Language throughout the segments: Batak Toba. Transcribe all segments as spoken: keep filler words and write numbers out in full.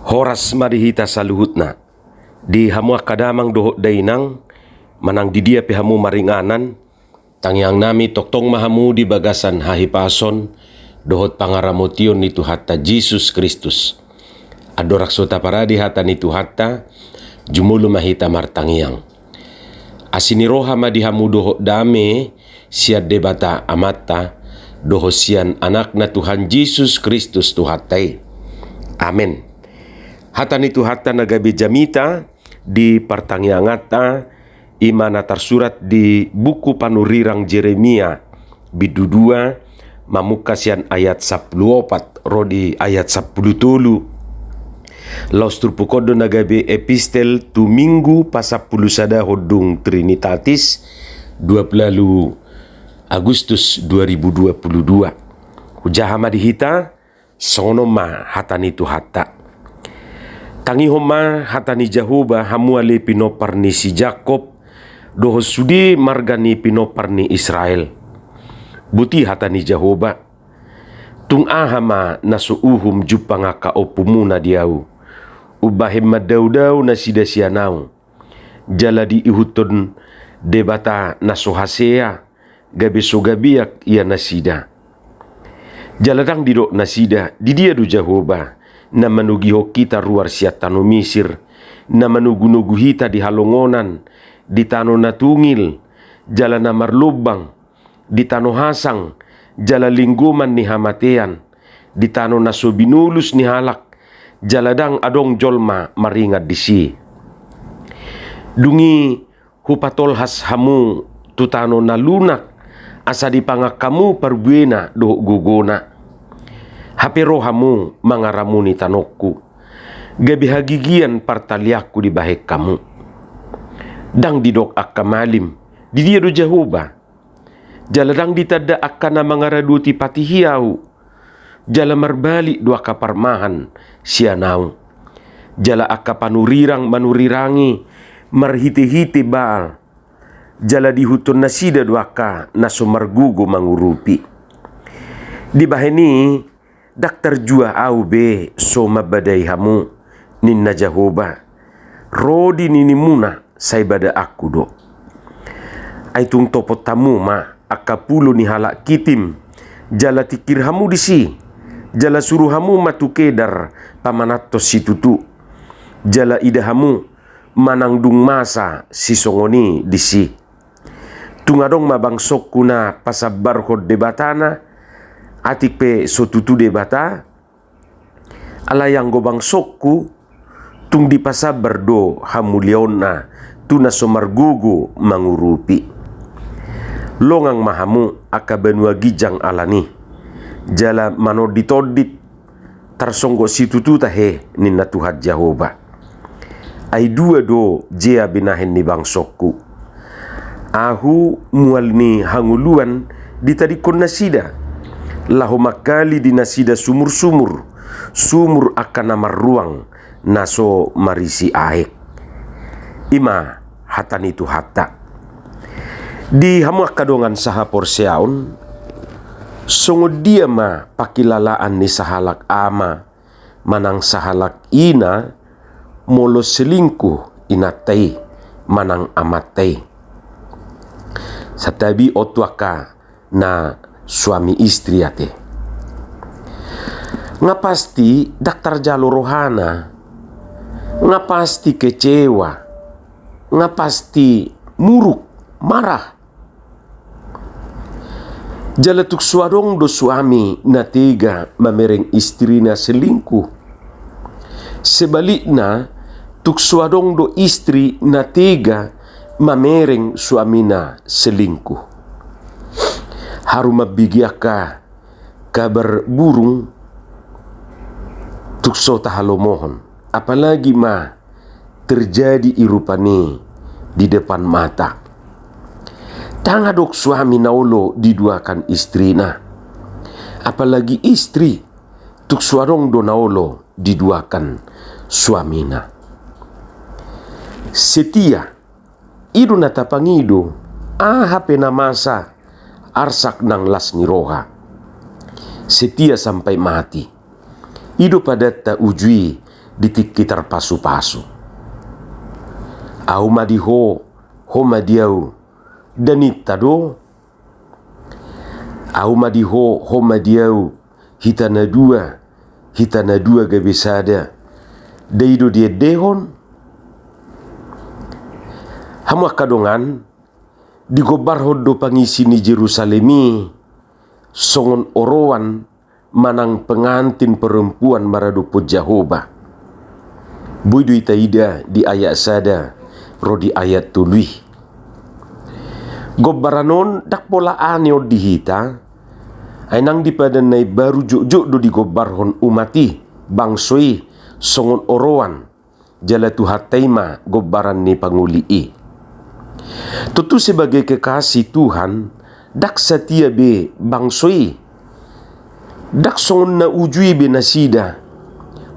Horas ma di hita saluhutna. Di hamu angka damang dohot dainang, manang di dia pe hamu maringanan, tangiang nami tongtong ma hamu di bagasan hahipason dohot pangaramotion ni Tuhanta Jesus Kristus. Andorang so taparade hata ni Tuhanta, jumolo ma hita martangiang. Asi ni roha ma di hamu dohot dame sian Debata Amanta, dohot sian Anakna Tuhan Jesus Kristus Tuhanta i. Amen. Hata ni Tuhanta na gabe jamita di partangianganta, i ma na tarsurat di buku panurirang Jeremia, bindu dua, mamungka sian ayat sampulu opat ro di ayat sampulu tolu. Laos turpuk on do na gabe epistel tu Minggu pasampulu sada hondung Trinitatis, dua pulu Agustus dua ribu dua pulu dua. Hujaha ma di hita, songon on ma hata ni Tuhanta. Tangihon ma hata ni Jahowa, hamu ale pinompar ni si Jakob, dohot sude marga ni pinompar ni Israel. Boti hata ni Jahowa: Tung aha ma na so uhum jumpang angka ompumuna di ahu? Umbahen mandaodao nasida sian ahu, jala diihuthon debata na so hasea, gabe so gabeak ia nasida. Jala ndang didok nasida: Di dia do Jahowa, na manogihon hita ruar sian tano Misir, na manogunogu hita di halongonan, di tano na tungil jala na marlombang, di tano hasang jala linggoman ni hamatean, di tano na so binolus ni halak, jala ndang adong jolma maringan disi? Dung i hupatolhas hamu tu tano na lunak, asa dipangan hamu parbuena dohot gogona. Hape ro hamu mangaramuni tanongku, gabe hagigian partalianku dibahen hamu. Ndang didok angka malim: Di dia do Jahowa? Jala ndang ditanda angka na mangaradoti patihi ahu. Jala marbalik do angka parmahan sian ahu. Jala angka panurirang manurirangi marhitehite Baal. Jala diihuthon nasida do angka na so margogo mangurupi. Dibahen i, ndang tarjuah ahu be so mambadai hamu, ninna Jahowa. Ro di ninimuna saibadaanku do. Ai tung topot hamu ma angka pulo ni halak Kitim, jala tingkir hamu disi, jala suru hamu ma tu Kedar pamananhon situtu, jala ida hamu manang dung masa sisongon i disi. Tung adong ma bangsongku na pasambarhon debatana, atik pe so tutu debata? Alai anggo bangsongku, tung dipasambar do hamuliaonna tu na so margogo mangurupi. Longang ma hamu angka banua ginjang alani, jala manonditondit tarsonggot situtu tahe, ninna Tuhan Jahowa. Ai dua do jea binahen ni bangsongku. Ahu mual ni hangoluan ditadingkon nasida, laho mangkali di nasida sumursumur, sumur angka na marruang na so marisi aek. I ma hata ni Tuhanta. Di hamu angka dongan sahaporseaon, songon dia ma pangkilalaan ni sahalak ama manang sahalak ina molo selingkuh inanta i manang amanta i? Santabi on tu angka na suami istri ate. Nga pasti ndang tarjalo rohana, nga pasti kecewa, nga pasti muruk, marah. Jala tung so adong do suami na tega mamereng istrina selingkuh. Sebalikna, tung so adong do istri na tega mamereng suamina selingkuh. Haru mambege angka kabar burung tung so tahalomohon, apalagi ma terjadi i rupani di depan mata. Ndang adong suami na olo diduakan istrina, apalagi istri tung so adong do na olo diduakan suamina. Setia, i do na tapangido, aha pe na masa, arsak nang las ni roha. Setia sampai mati. I do padanta uju i di tingki tarpasupasu. Ahu ma di ho, ho ma di ahu, da ninta do. Ahu ma di ho, ho ma di ahu, hita na dua, hita na dua gabe sada. Da i do diendehon. Hamu angka dongan, digombarhon do pangisi ni Jerusalem i songon oroan manang pengantin perempuan maradophon Jahowa. Boi do i taida di ayat sada ro di ayat tolu i. Gombaran on ndang pola aneh on di hita, ai nang di Padan na Imbaru jotjot do digombarhon umat i, bangso i, songon oroan, jala Tuhanta i ma gombaran ni pangoli i. Tontu sebagai kekasih Tuhan, ndang satia be bangso i. Ndang songon na uju i be nasida,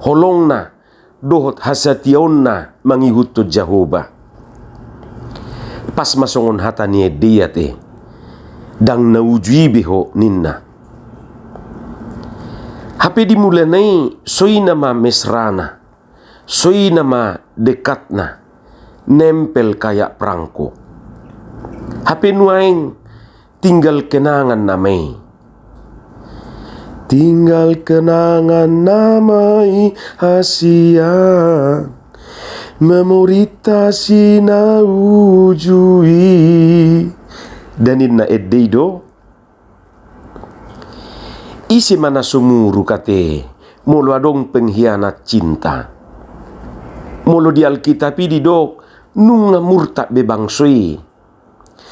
holongna dohot hasatiaonna mangihuthon Jahowa. Pas ma songon hata ni ende i ate, ndang na uju i be ho ninna. Hape di mulana i, soi nama mesrana, soi nama dekatna, nempel kayak perangko. Hape nuaeng tinggal kenangan nama i. Tinggal kenangan nama i hasian, memorinta si na uju i. Da ninna ende i do, ise ma na so muruk ate, molo adong pengkhianat cinta. Molo di Alkitab i didok, nunga murtad be bangso i.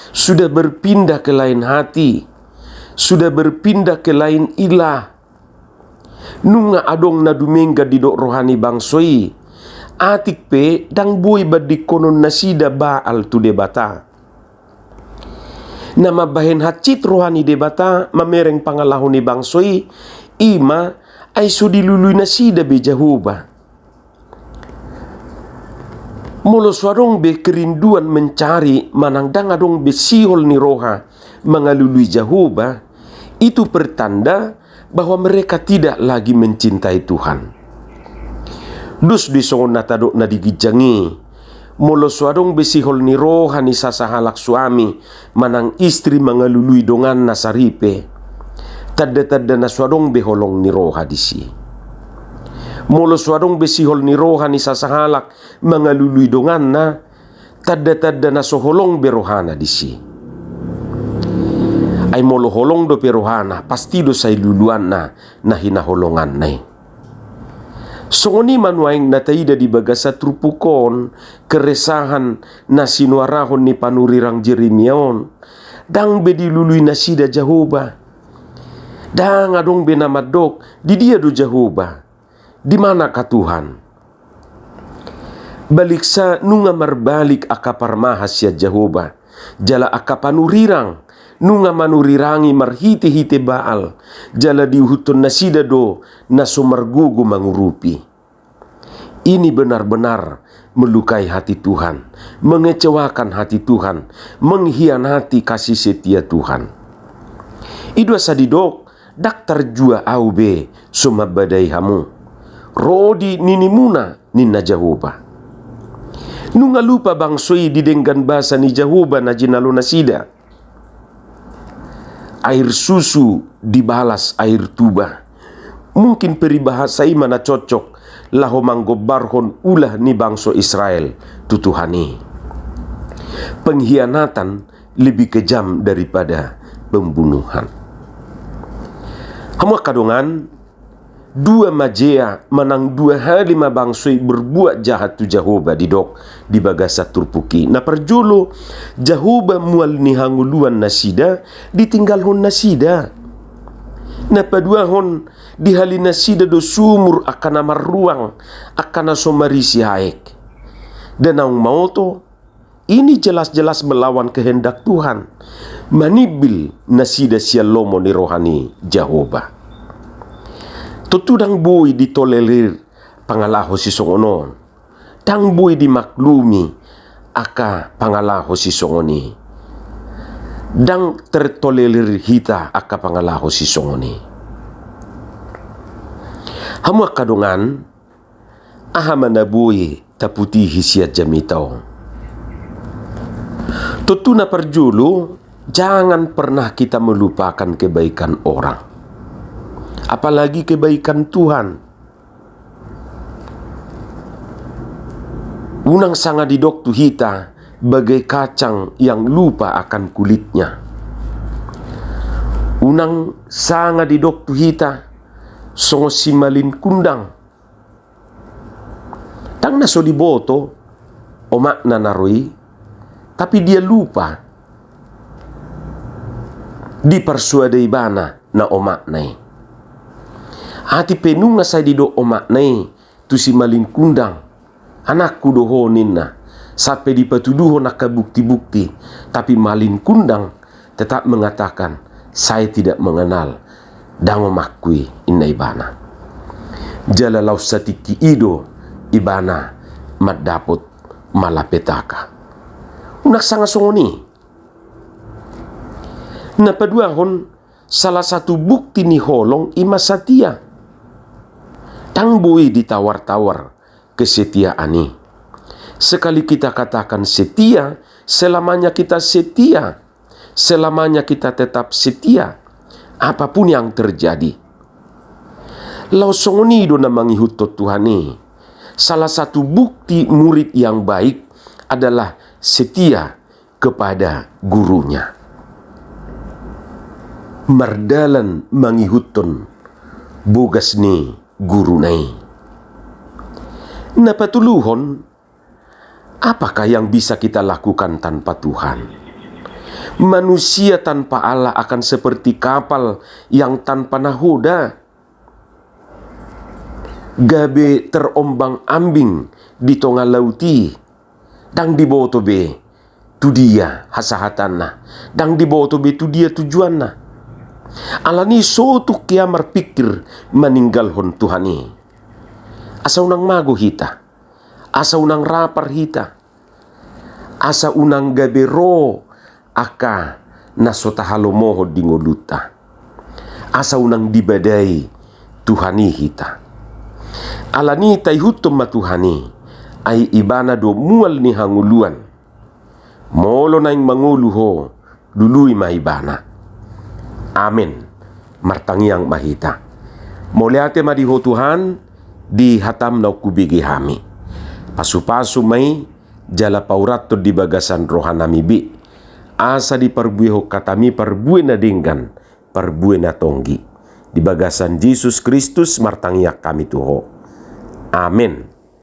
Sudah berpindah ke lain hati, sudah berpindah ke lain ilah. Nunga adong na dumenggan didok roha ni bangso i. Atik pe ndang boi bandingkonon nasida Baal tu Debata. Na mambahen hansit roha ni Debata mamereng pangalaho ni bangso i, i ma ai so dilului nasida be Jahowa. Molo so adong be kerinduan mencari manang ndang adong be sihol ni roha mangalului Jahowa, itu pertanda bahwa mereka tidak lagi mencintai Tuhan. Dos do i songon na tadok na di ginjang i, molo so adong be sihol ni roha ni sasahalak suami manang istri mangalului donganna saripe, tanda-tanda na so adong be holong ni roha disi. Molo so adong be sihol ni roha ni sasahalak mangalului donganna, tanda-tanda na so holong be rohana disi. Ai molo holong dope rohana, pasti do sai luluanna na hinaholonganna i. Songon i ma nuaeng na taida di bagasan turpuk on, keresahan na sinuarahon ni panurirang Jeremia on. Ndang be dilului nasida Jahowa. Ndang adong be na mandok, di dia do Jahowa? Di manakah Tuhan? Baliksa nunga marbalik angka parmahan sian Jahowa, jala angka panurirang nunga manurirangi marhite-hite Baal, jala diihuthon nasida do na so margogo mangurupi. Ini benar-benar melukai hati Tuhan, mengecewakan hati Tuhan, mengkhianati kasih setia Tuhan. I do asa didok, ndang tarjua ahu be so mambadai hamu. Ro di ninimuna, ninna Jahowa. Nunga lupa bangso i di denggan basa ni Jahowa na jinalo nasida. Air susu dibalas air tuba. Mungkin peribahasa i ma na cocok laho manggombarhon ulah ni bangso Israel tu Tuhan i. Pengkhianatan lebih kejam daripada pembunuhan. Hamu angka dongan, dua majea manang dua hali ma bangso i berbuat jahat tu Jahowa didok di bagasan turpuk i. Na parjolo, Jahowa mual ni hangoluan nasida ditinggalhon nasida. Na paduahon, dihali nasida do sumur angka na marruang, angka na so marisi aek. Da naung maoto, ini jelas-jelas melawan kehendak Tuhan, manimbil nasida sian lomo ni roha ni Jahowa. Tontu ndang boi ditolerir pangalaho sisongon on. Ndang boi dimaklumi angka pangalaho sisongon i. Ndang tertolerir hita angka pangalaho sisongon i. Hamu angka dongan, Aha ma na boi taputihi sian jamita on? Tontu na parjolo, jangan pernah kita melupakan kebaikan orang. Apalagi kebaikan Tuhan. Unang sanga didok tu hita bagai kacang yang lupa akan kulitnya. Unang sanga didok tu hita songon si malin kundang. Ndang na so diboto omakna na ro i, tapi dia lupa. Diparsoada ibana na omakna i. Atik pe nunga sai didok omakna i tu si malin kundang, "Anakku do ho," ninna, sampe dipatuduhon angka bukti-bukti, tapi malin kundang tetap mengatakan, "Saya tidak mengenal, ndang omakku i," ninna ibana. Jala laos satingki i do ibana mandapot malapetaka. Unang sanga songon i. Na paduahon, salah satu bukti ni holong i ma satia. Ndang boi ditawar-tawar kesetiaan i. Sekali kita katakan setia, selamanya kita setia. Selamanya kita tetap setia, apapun yang terjadi. Laos songon i do na mangihuthon Tuhan i. Salah satu bukti murid yang baik adalah setia kepada gurunya. Mardalan mangihuthon bogas ni guruna i. Na patoluhon, apakah yang bisa kita lakukan tanpa Tuhan? Manusia tanpa Allah akan seperti kapal yang tanpa nahoda. Gabe terombang-ambing di tonga laut i, ndang diboto be tu dia hasahatanna, ndang diboto be tu dia tujuanna. Alani i so tung hea marpingkir maninggalhon Tuhan i. Asa unang mago hita, asa unang rapar hita, asa unang gabe ro angka na so tahalomohon di ngolunta, asa unang dibadai Tuhan i hita. Alani i taihuthon ma Tuhan i, ai Ibana do mual ni hangoluan. Molo naeng mangolu ho, lului ma Ibana. Amen. Martangiang ma hita. Mauliate ma di Ho Tuhan, di hataM naung hubege hami. Pasu-pasu ma i, jala paurathon di bagasan rohanami be. Asa diparbuehon hataMi parbue na denggan, parbue na tonggi. Di bagasan Jesus Kristus martangiang hami tu Ho. Amen.